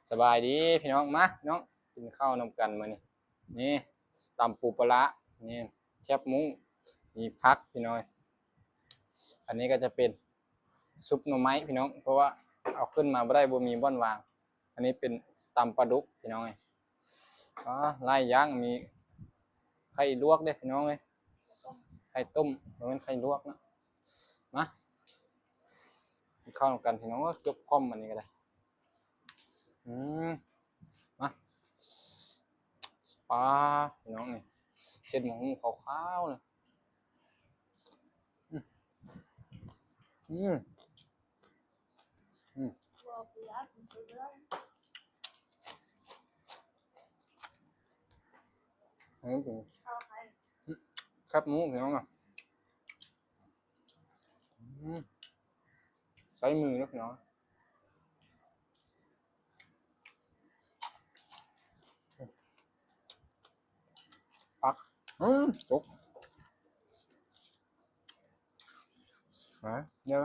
ສະບາຍດີພີ່ນ້ອງ ມາພີ່ນ້ອງ ກິນເຂົ້ານຳກັນມື້ນີ້. ນີ້ ຕຳປູປາລາ ນີ້ ແຄບໝູ ມີຜັກພີ່ນ້ອງ. ອັນນີ້ກໍຈະເປັນຊຸບໜໍ່ໄມ້ພີ່ນ້ອງ ເພາະວ່າເອົາຂຶ້ນມາບໍ່ໄດ້ ບໍ່ມີບ່ອນວາງ. ອັນນີ້ເປັນຕຳປາດຸກພີ່ນ້ອງເອີຍ. ອາ ຫຼາຍຢ່າງ ມີໄຂ່ລວກເດ້ພີ່ນ້ອງເອີຍ ໄຂ່ຕົ້ມ ບໍ່ແມ່ນໄຂ່ລວກເນາະ. ມາ ກິນເຂົ້ານຳກັນພີ່ນ້ອງ. ໂອ້ ຈົກຄອມອັນນີ້ກໍໄດ້. ອືມ ມາ ປາ ພີ່ນ້ອງ ນີ້ ເສັ້ນໝາກຫຸ່ງຂາວໆ ນີ້. ອືມ ອືມ ອືມ ອັນນີ້ເປັນແຄບໝູພີ່ນ້ອງ. ອືມ ໃຊ້ມືເນາະພີ່ນ້ອງ. ຜັກ ອືມ ສຸກ ມາ ເດີ.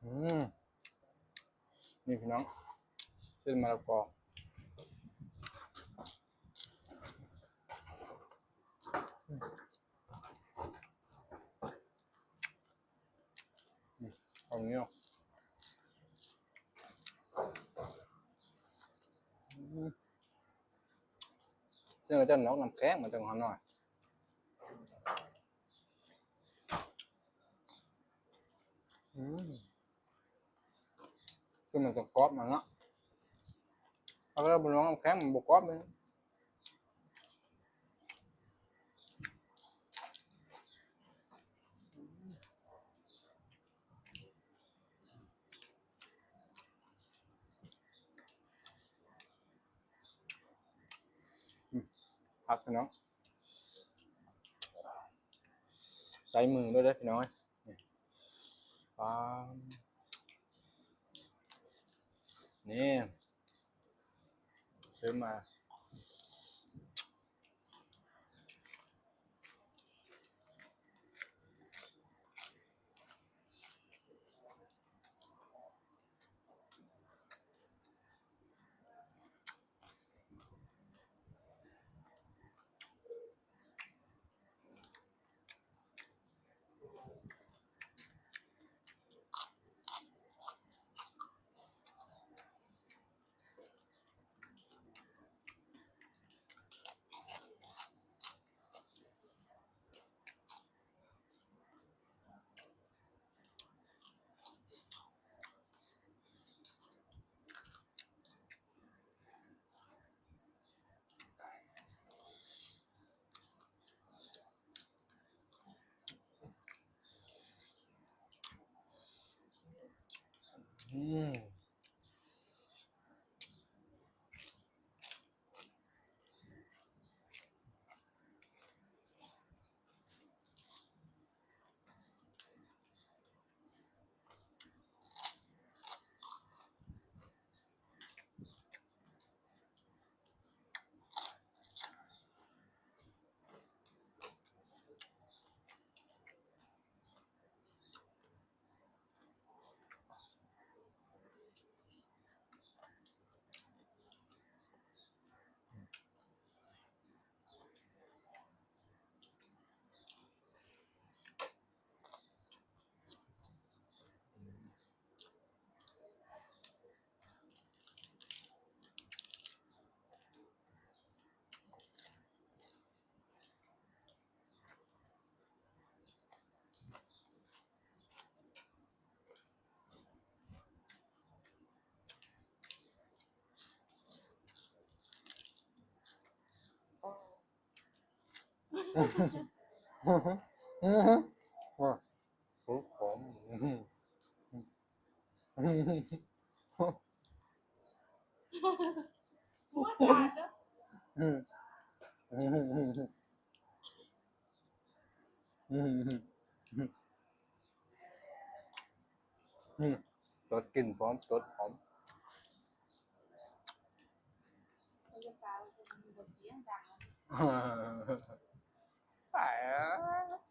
ອືມ ນີ້ພີ່ນ້ອງ ເສັ້ນມະລະກອ. ອືມ ເອົານີ້ເນາະ. ອືມ ເຊິ່ງຈະນອກນ້ຳແຂງ ມັນຈັ່ງຫອມໜ້ອຍ. ອືມ ຄືມັນຈະກອບມັນເນາະ ຖ້າເຮົາບໍ່ນອກນ້ຳແຂງມັນບໍ່ກອບເລີຍ. ອືມ ຜັກເນາະ ໃຊ້ມືໂລດເດີພີ່ນ້ອງ. ນີ້ ປາ ນີ້ ຊື້ມາ. ອືມ. ອືມ ຕົດກິ່ນພ້ອມ ຕົດຫອມ. ໄປເອີຍ.